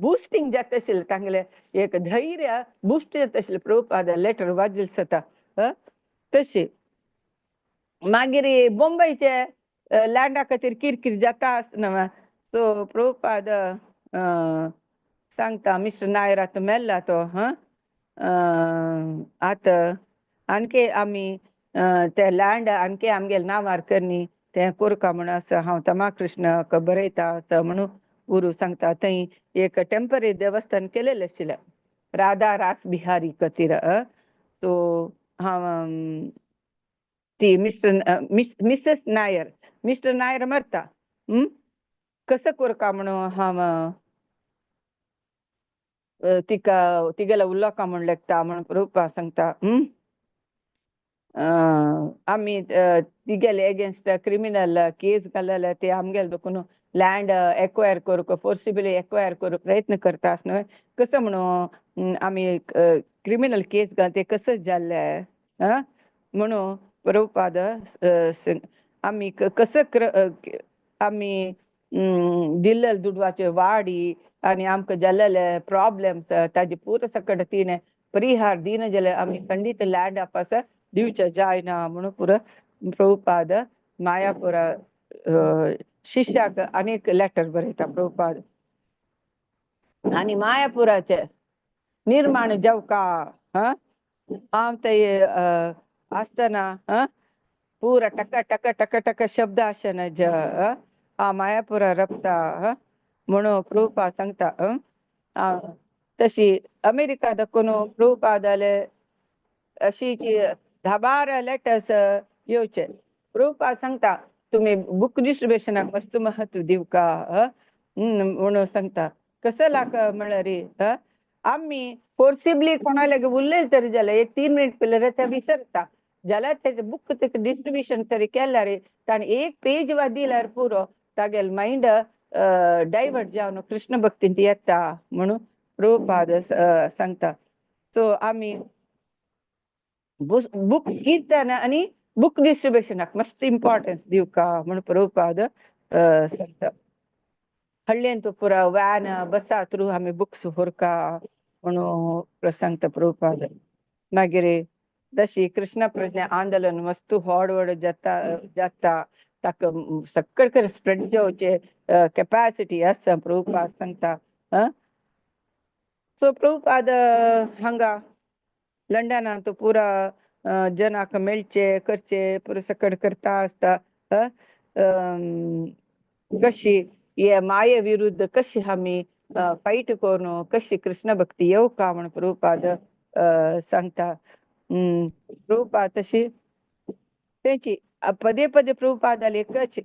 बुस्टिंग जाता आशिल्लें, तांगेलें एक धैर्य बुस्ट जाता आशिल्लें प्रभुपाद लेटर वाजले सता. तशें मागीर बोंबयचे लँडा खातीर किरकिर जाता आसतना सो प्रभुपाद सांगता मिस्टर नायर आतां मेल्ला तो आतां आणखी आमी ते लँड आणखी आमगेले नांवार करनी तें कोरका म्हणून आसा हांव तमाकृष्णाक बरयता आसा म्हणून गुरू सांगता. थंय एक टेंपररी देवस्थान केलेलें आशिल्लें राधा रास बिहारी खातीर. सो हांव ती mister Mrs Nair, mister Nair मरता कसं कोरका म्हणून हांव तिका तिगेले उलोवका म्हूण लेखता म्हणून प्रभुपाद सांगता. आमी तिगेले एगेन्स्ट क्रिमिनल केस घालले ते आमगेले देखून लँड एक्वायर करूंक फोर्सिबली एक्वायर करूंक प्रयत्न करता आसतना कसं म्हणून आमी क्रिमिनल केस घाल ते कसं जाल्ले म्हणून प्रभुपाद आमी कसं आमी दिल्ले दुडवाचे वाडी आनी आमकां जाल्लेले प्रॉब्लम्स ताजे पुरो सकट तिणें परिहार दिना जाल्यार आमी खंडीत लँड आपास दिवचें जायना म्हणून पुरो प्रभुपाद मायापुरा शिष्याक अनेक लेटर बरयता प्रभुपाद. आनी मायापुराचे निर्माण जावका हांव ते आसतना पुरा टक टक टक टक शब्द आसना ज मायापुरा रपता म्हणून प्रभुपाद सांगता. तशी अमेरिका दाखोवन प्रभुपादाले अशी की 10-12 लेटर्स येवचे. प्रभुपाद सांगता तुमी बूक डिस्ट्रिब्युशनाक मस्त महत्व दिवका म्हणून सांगता. कसं लाग म्हणल्यार आमी फोर्सिबली कोणाला उलयले तरी जाल्यार एक 3 मिनिट पयलें ते विसरता, जाल्यार तेजे बूक तेका डिस्ट्रिब्युशन तरी केल्यार ताणें एक पेज वा दिल्यार पुरो तागेले मायंड डायवर्ट जावन कृष्ण भक्तींत येता म्हणून प्रभुपाद सांगता. सो आमी बूक कीर्तन आनी बूक डिस्ट्रिब्युशनाक मस्त इम्पॉर्टन्स दिवका म्हणून प्रभुपाद सांगता. हಳ್ळेंत पुरा व्यान बसा थ्रू आमी बुक्स व्हरका म्हणून सांगता प्रभुपाद. मागीर तशी कृष्ण प्रज्ञा आंदोलन वस्तू व्हड व्हड जाता जाता, ताका सगळे कडेन स्प्रेड जावचे कॅपॅसिटी आसा प्रभुपाद सांगता. सो प्रभुपाद हांगा लंडनांत पुरा जनाक मेळचे करचे पुरो सकड करता आसता. कशी हे माये विरुद्ध कशी आमी फायट करून कशी कृष्ण भक्ती येवका म्हण प्रभुपाद सांगता. प्रभुपाद तशी तेची पदे पदे प्रभुपादाले एकच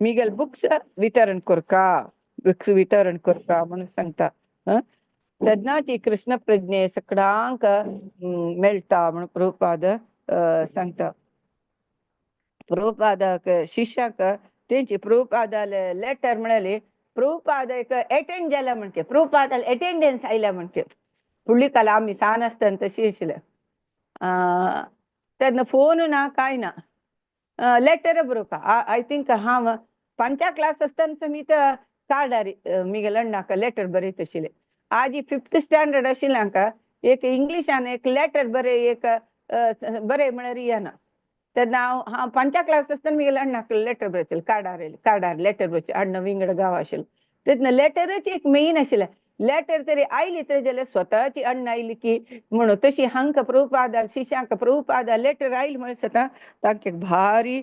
मिगेल बुक्स वितरण करका, बुक्स वितरण करका म्हणून सांगता. तेन्नाच ही कृष्ण प्रज्ञे सगळ्यांक मेळटा म्हणून प्रभुपाद सांगता. प्रभुपादाक शिष्याक तेंची प्रभुपादाले लेटर म्हळ्यार प्रभुपाद एक एटेंड जाला म्हणचे, प्रभुपादाले एटेंडन्स आयल्या म्हणचे. फुडली काल आमी सान आसतना तशी आशिल्लें, तेन्ना फोन ना कांय ना, लेटर बरोवपा. I think हांव 5 क्लास आसतना समीत कार्डार मिगेले अण्णाक लेटर बरयत आशिल्लें. आजी 5th standard आशिल्लें हांकां एक इंग्लिशान एक लेटर बरय एक बरय म्हळ्यार येना. तेन्ना हांव हांव 5 क्लास आसतना मिगेले अण्णाक लेटर बरयतालें, कार्डार कार्डार लेटर बरोवचें. अण्णा विंगड गांव आशिल्लो तेन्ना लेटरच एक मेन आशिल्लें. लेटर तरी आयली तरी जाल्यार स्वताची अण्णा आयली की म्हणून तशी हांकां प्रभुपादा शिष्यांक प्रभुपादा लेटर आयली म्हळ्यार स्वता तांकां एक भारी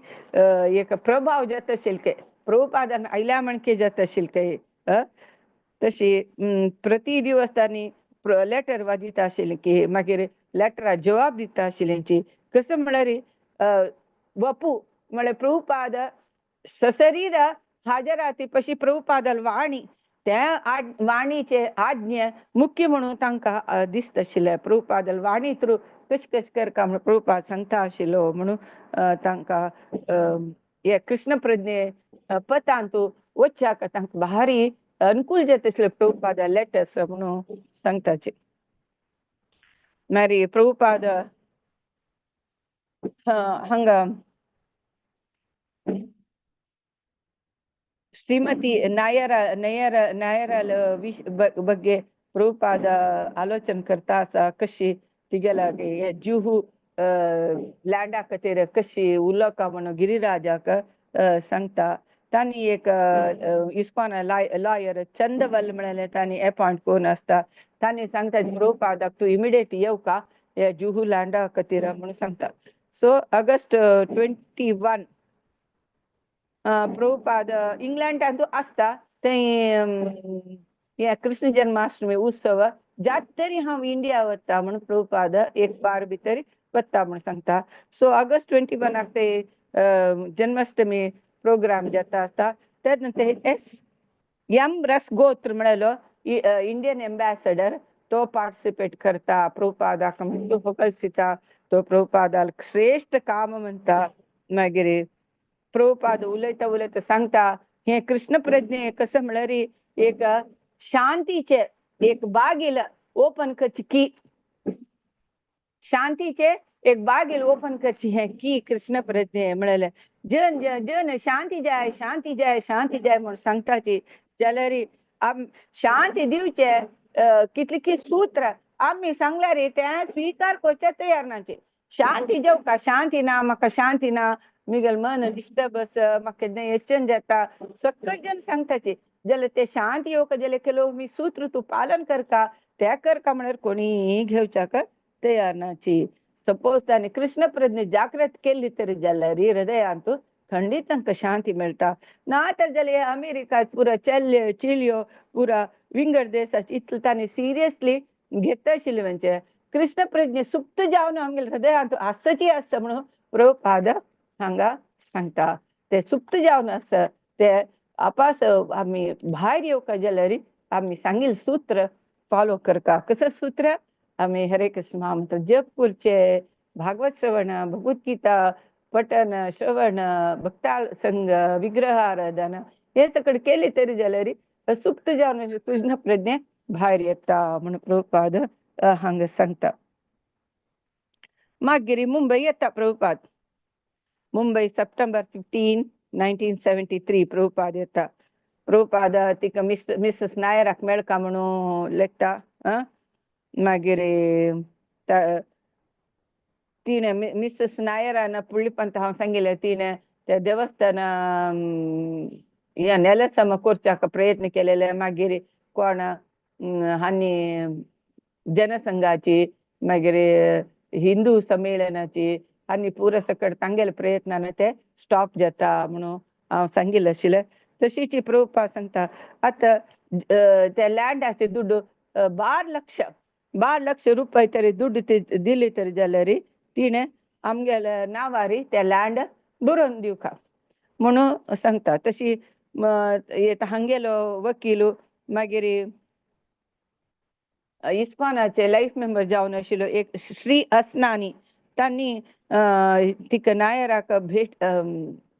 एक प्रभाव जाता आशिल्ले के प्रभुपादान आयल्या म्हणके जाता आशिल्ले के. तशी प्रति दिवस तांणी लेटर वाजिता आशिल्लें की मागीर लेटरा जवाब दिता आशिल्लें. कसं म्हळ्यार वपू म्हळ्यार प्रभुपाद सशरीर हाजराती पशी प्रभुपादल वाणी त्या वाणीचे आज्ञे मुख्य म्हणून तांकां दिसता आशिल्लें. प्रभुपादल वाणी थ्रू कश कश करका म्हणून प्रभुपाद सांगता आशिल्लो म्हणून तांकां हे कृष्ण प्रज्ञे पतांतू वच्चाक तांकां भारी अनुकूल जाता आशिल्लें प्रभुपाद लेटर्स म्हणून सांगताचे. मागीर प्रभुपाद हांगा श्रीमती नायर नायर नायराल ಬಗ್ಗೆ ಪ್ರಭುಪಾದ ಆಲೋಚನೆ करता आसा कशी तिगेला हे जुहू लँडा खातीर कशी उलोवका म्हणून गिरिराजाक सांगता. तांणी एक इस्कॉन लॉयर चंदवल म्हळ्यार तांणी अपॉयंट करून आसता. तांणी सांगता प्रभुपादाक तूं इमिडिएट येवका हे जुहू लँडा खातीर म्हणून सांगता. सो ऑगस्ट 21 प्रभुपाद इंग्लंडांत आसता थंय हे कृष्ण जन्माष्टमी उत्सव जात तरी हांव इंडिया वता म्हणून प्रभुपाद एक बार भितर वता म्हणून सांगता. सो ऑगस्ट 21 ते जन्माष्टमी प्रोग्राम जाता आसता तेन्ना ते एस एम रसगोत्र म्हळ्यार इंडियन एम्बॅसडर तो पार्टिसिपेट करता. प्रभुपादाक मस्त होगळसिता, तो प्रभुपादाक श्रेष्ठ काम म्हणटा. मागीर प्रभुपाद उलयता उलयता सांगता हे कृष्ण प्रज्ञे कसं म्हळ्यार एक शांतीचे एक बागील ओपन करची की, शांतीचे एक बागील ओपन करची हे की कृष्ण प्रज्ञे म्हळ्यार जन जन जन शांती जाय शांती जाय शांती जाय म्हणून सांगताची. जाल्यार आम शांती दिवचे कितली की सूत्र आमी सांगल्यार ते स्वीकार करचे तयार नाचे. शांती जेवका शांती ना म्हाका शांती ना मिगेल मन डिस्टर्ब आसा म्हाका केन्ना येचन जाता सगळे जन सांगताची. जाल्यार ते शांती येवका जाल्यार ಕೆಲವು मी सूत्र तूं पालन करका ते करका म्हळ्यार कोणीय घेवच्याक तयार नाची. सपोज तांणी कृष्ण प्रज्ञे जागृत केल्ली तरी जाल्यार हृदयांत खंडीत तांकां शांती मेळटा. ना तर जाल्यार अमेरिका पुरा चल्यो चिलयो पुरा विंगड देशाची इतलें तांणी सिरियसली घेता आशिल्लें म्हणजे कृष्ण प्रज्ञे सुप्त जावन आमगेले हृदयांत आसची आसता म्हणून प्रभुपाद हांगा सांगता. ते सुप्त जावन आसा ते आपास आमी भायर येवका जाल्यार आमी सांगील सूत्र फॉलो करता. कसं सूत्र? आमी हरे कृष्ण महामंत्र जप करचे, भागवत श्रवण, भगवद्गीता पठन श्रवण, भक्ता संग, विग्रह आराधन हे सगळं केले तरी जाल्यार सुप्त जावन कृष्ण प्रज्ञे भायर येता म्हणून प्रभुपाद हांगा सांगता. मागीर मुंबय येता प्रभुपाद. मुंबय सप्टेंबर 15 1973 प्रभुपाद येता. प्रभुपाद तिका मिसेस नायराक मेळका म्हणून लेखता. मागीर तिणें मिसेस नायरान पुळ्ळीपंत हांव सांगिल्लें तिणें त्या देवस्थान ह्या नेलसम करच्याक प्रयत्न केलेले. मागीर कोण आनी जनसंघाची मागीर हिंदू संमेलनाची आनी पुरो सकट तांगेले प्रयत्नान ते स्टॉप जाता म्हणून हांव सांगिल्लें आशिल्लें. तशीच प्रभुपाद सांगता आतां त्या लँडाचे दुड्ड 12 लक्ष 12 लक्ष रुपये तरी दुड्ड दिले तरी जाल्यार तिणें आमगेल्या नांवार ते लँड बरोवन दिवका म्हणून सांगता. तशी हांगेलो वकील मागीर इस्कॉनाचे लायफ मेंबर जावन आशिल्लो एक श्री असनानी तांणी तिका नायराक भेट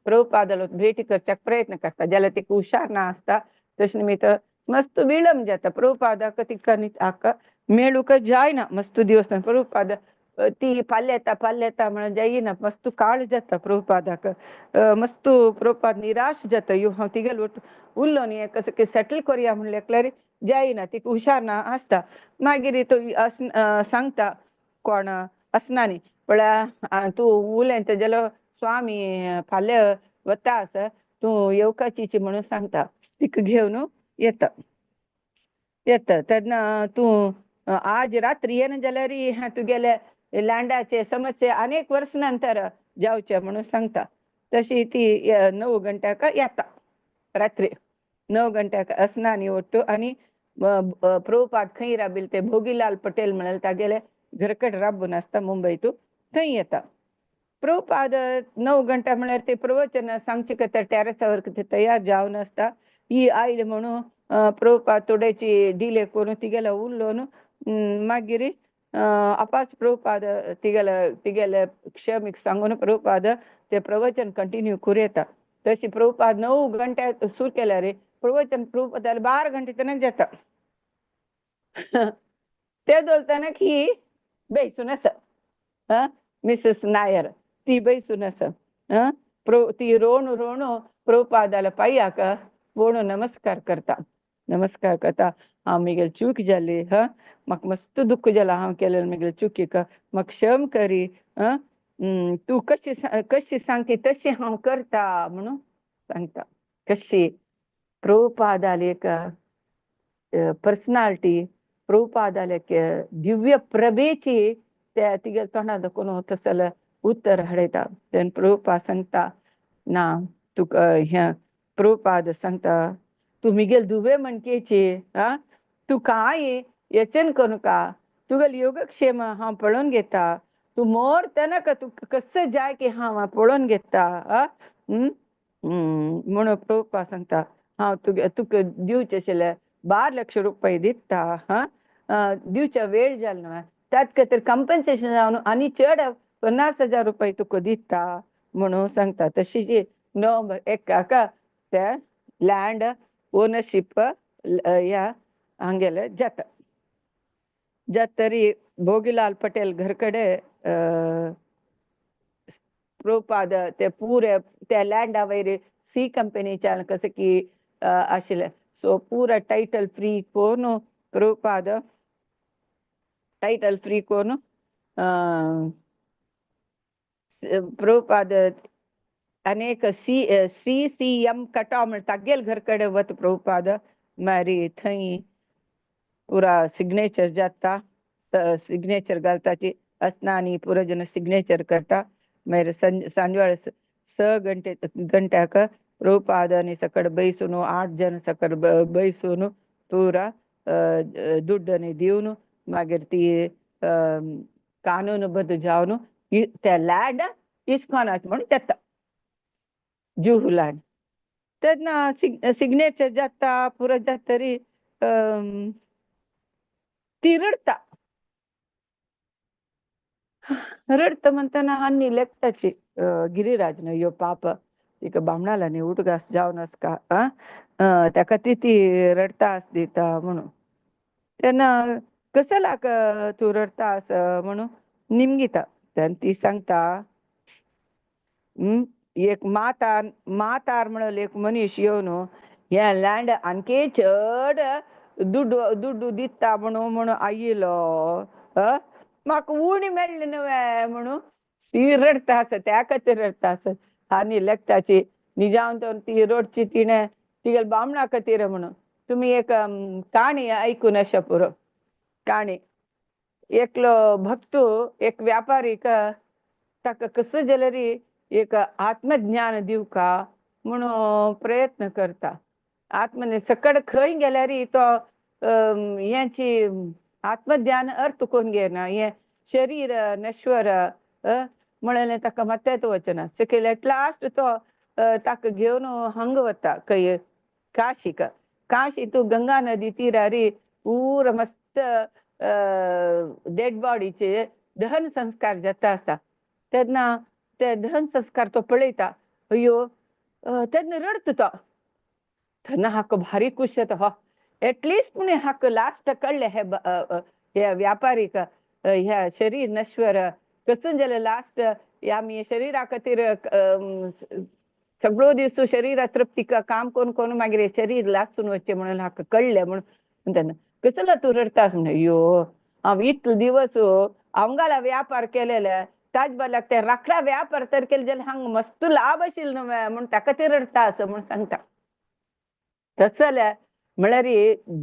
प्रभुपादालो भेटी करच्याक प्रयत्न करता जाल्यार तिका हुशार ना आसता. तशें निमित्त मस्त विळंब जाता. प्रभुपादाक तिका हाका मेळूंक जायना मस्त दिवस. प्रभुपाद ती पाल्यता पाल्यता म्हणून जायना, मस्त काळ जाता प्रभुपादाक. मस्त प्रभुपाद निराश जाता. यो हांव तिगेलो उरलो न्ही कसं की सेटल करुया म्हणलें एकल्यार जायना, तिका हुशार ना आसता. मागीर तो सांगता कोण असनानी म्हळ्यार तूं उलयता जाल्यार स्वामी फाल्यां वता आसा तूं येवकाची म्हणून सांगता. तिका घेवन येता येता तेन्ना तूं आज रात्री येना जाल्यार तुगेले लँडाचे समस्या अनेक वर्स नंतर जावचे म्हणून सांगता. तशी ती 9 घंट्याक येता रात्री 9 घंट्याक असनानी ಒಟ್ಟು आनी प्रभुपाद खंय राबिल ते भोगीलाल पटेल म्हळ्यार तागेले घरकड राबून आसता मुंबयतू थंय येता. प्रभुपाद 9 घंटा म्हळ्यार ते प्रवचन सांगचे खातीर टॅरसावर ते तयार जावन आसता. ही आयली म्हणून प्रभुपाद थोडेची डिले करून तिगेलो उरलो. मागीर आपाच प्रभुपाद तिगेले तिगेले क्षमीक सांगून प्रभुपाद ते प्रवचन कंटिन्यू करूं येता. तशी प्रभुपाद 9 घंटे सुरू केल्यार प्रवचन प्रभुपाद 12 घंटे तनक जाता. ते दवरतना ही बैसून आसा मिसेस नायर ती बैसून आसा. ती रोणू रोणू प्रभुपादाला पांयाक बोणू नमस्कार करता. नमस्कार करता, हांव म्हगेली चूक जाली हा, म्हाका मस्त दुख्ख जालां हांव केलेलें म्हगेले चुकीक, म्हाका क्षम करी. तूं कशी कशी सांगती तशी हांव करता म्हणून सांगता. कशी प्रभुपादाली एक पर्सनालिटी, प्रभुपादाली एक दिव्य प्रभेची त्या तिगेल्या तोंडांत कोण तसलें उत्तर हाडयता. तेन्ना प्रभुपाद सांगता ना तुका हें प्रभुपाद सांगता तूं म्हगेले दुवे म्हणकेची आं, तूं कांय यचन करूं नाका, तुगेलो योगक्षेम हांव पळोवन घेता, तूं मोरतना तूं कसं जाय की हांव पळोवन घेता म्हणून प्रभुपाद सांगता हांव तुगे तुका दिवचें आशिल्लें 12 लक्ष रुपये दिता हा, दिवच्या वेळ जालो न्हय त्यात खातीर कंपन्सेशन जावन आनी चड 50,000 रुपये तुका दिता म्हणून सांगता. तशी नोव्हेंबर 1 ते लँड ओनरशीप ह्या हांगेले जाता. जाता तरी भोगीलाल पटेल घर कडे प्रभुपाद ते पुरे त्या लँडा वयर सी कंपनीच्यान कसं की आशिल्लें. सो पुरा टायटल फ्री करून प्रभुपाद टायटल फ्री करून प्रभुपाद अनेक सी सी सी एम कटा म्हण तागेल घर कडेन वता प्रभुपाद. मागीर थंय पुरा सिग्नेचर जाता, सिग्नेचर घालताची असनानी पुरो जन सिग्नेचर करता. मागीर सांजवेळ 6 घंट्याक प्रभुपाद आनी सकट बैसून 8 जन सकट बैसून पुरा दुड्ड आनी दिवन मागीर ती कानूनबद्ध जावन ते लँड इस्कॉनाच म्हणून जाता जुहू लँड. तेन्ना सिग्नेचर जाता पुरो जाता तरी ती रडटा. रडटा म्हणटना आनी लेखताची गिरिराज न्हय यो पाप तिका बामणाला न्ही उठगास जावन आसका ताका ती ती रडटा आस दिता म्हणून. तेन्ना कसलाक तूं रडटा आस म्हणून निमगिता. तेन्ना ती सांगता, एक मातार मातार म्हणून एक मनीस येवन हें लँड आणखी चड दुड्डू दुड्डू दिता म्हणून म्हणून आयिलो, म्हाका उणी मेळ्ळी न्हय म्हणून ती रडटा आसा, त्या खातीर रडटा आसत. आनी लेखताची निजावन तर ती रडची तिणें तिगेले बामणा खातीर म्हणून. तुमी एक काणी आयकून आशा पुरो. काणी एकलो भक्तू एक व्यापारीक ताका कसो जाल्यार एक आत्मज्ञान दिवका म्हणून प्रयत्न करता. आत्मने सकड खंय गेल्यार तो हेची आत्मज्ञान अर्थ कोण घेना, हें शरीर नश्वर म्हणलें ताका मात्तेच वचना. सकयल एट लास्ट तो ताका घेवन हांगा वता खंय काशीक. काशी तूं गंगा नदी तिरारी पूरा मस्त डेड बॉडीचे दहन संस्कार जाता आसता. तेन्ना ते दहन संस्कार तो पळयता, अय्यो तेन्ना रडटा तो. तेन्ना हाका भारी खूश जाता, हो एटलिस्ट पूण हाका लास्ट कळ्ळें हे हे व्यापारीक ह्या शरीर नश्वर कसं जाल्यार लास्ट आमी शरीरा खातीर सगळो दीस शरीरा तृप्ती काम करून करून मागीर शरीर लासून वचचें म्हणून हाका कळ्ळें म्हणून. तेन्ना कसलो तूं रडटा म्हण, अय्यो हांव इतलो दिवस हांगाला व्यापार केलेले ताज बदलाक ते राखडा व्यापार तर केले जाल्यार हांगा मस्त लाभ आशिल्लो न्हय म्हूण ताका ते रडटा असो म्हूण सांगता. तसले म्हळ्यार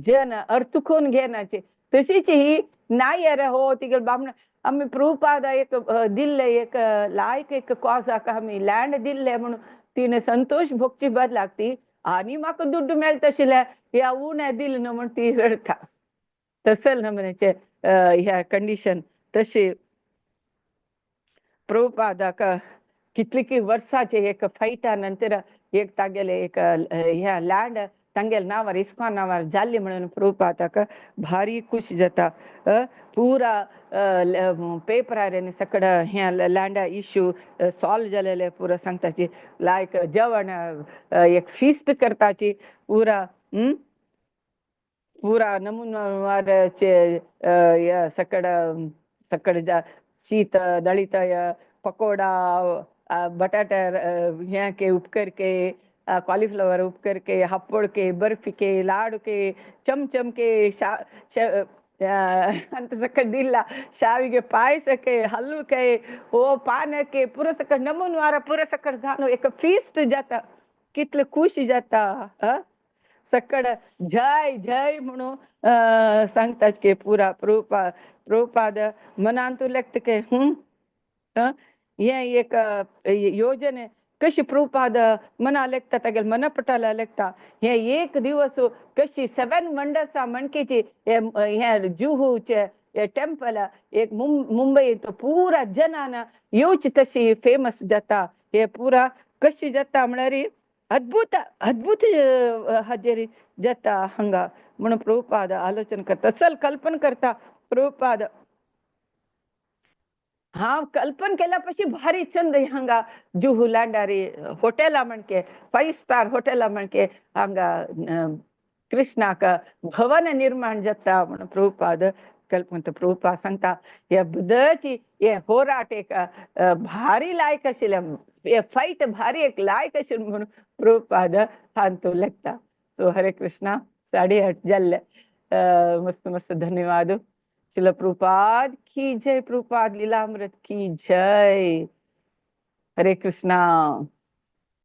जन अर्थ कोण घेनाचे तशीच ही नायर हो तिगेले बामण आमी प्रभुपाद एक दिल्ले एक लायक एक कॉजाक आमी लँड दिल्ले म्हणून तिणें संतोश भोगची बदलाक ती आनी म्हाका दुड्डू मेळटा आशिल्ले ह्या उणें दिलें न्हू म्हूण ती रडटा. तसल न्हू म्हणचे ह्या कंडिशन तशी प्रभुपादाक कितली की वर्साचे एक फायटा नंतर एक तागेले एक ह्या लँड तांगेले नांवार इस्कॉन नांवार जाल्ली म्हणून प्रभुपादाक भारी खूश जाता. पुरा पेपरार सगळं हें लँडा इश्यू सॉल्व जालेले पुरा सांगताची लायक जेवण एक फिस्ट करताची पुरा पुरा नमुनाचे सगळं सगळं शीत दळित पकोडा बटाटा हें के उपकर के कॉलीफ्लावर उपकर के हप्पड के बर्फी के लाडू के चमचम के ಅಂತ ಸಕ್ಕ ದಿಲ್ಲ ಶಾವಿಗೆ ಪಾಯಸಕ್ಕೆ ಹಲ್ಲುಕೆ ಓ ಪಾನಕ್ಕೆ ಪೂರ ಸಕ್ಕ ನಮೂನ್ವಾರ ಪೂರ ಸಕ್ಕಡ ಧಾನು एक फीस्ट जाता कितले खुशी जाता. सकड जय जय म्हणून सांगतात की पुरा प्रभुपाद मनान तूं लेखता की हें एक योजने कशी प्रभुपाद मना लेखता तागेले मनपटाला लेखता हे एक दिवस कशी सेवन वंडर्सा म्हणकेची हे जुहूचे हे टेम्पल एक मुंबईत पुरा जनान येवची तशी फेमस जाता. हे पुरा कशी जाता म्हळ्यार अद्भुत अद्भुत हाजेर जाता हांगा म्हणून प्रभुपाद आलोचन करता. चल कल्पना करता प्रभुपाद हांव कल्पन केल्या पशी भारी चंद हांगा जुहू लँडारी होटेला म्हणके 5 स्टार होटेला म्हणके हांगा कृष्णाक भवन निर्माण जाता म्हणून प्रभुपाद कल्पन. प्रभुपाद सांगता हे बुद्धाची हे होराट एक भारी लायक आशिल्लें, हे फायट भारी एक लायक आशिल्लें म्हणून प्रभुपाद हांतू लेखता. सो हरे कृष्णा. 8:30 जाल्ले. मस्त मस्त धन्यवाद. शिल प्रभुपाद की जय, प्रभुपाद लीलामृत की जय. हरे कृष्णा.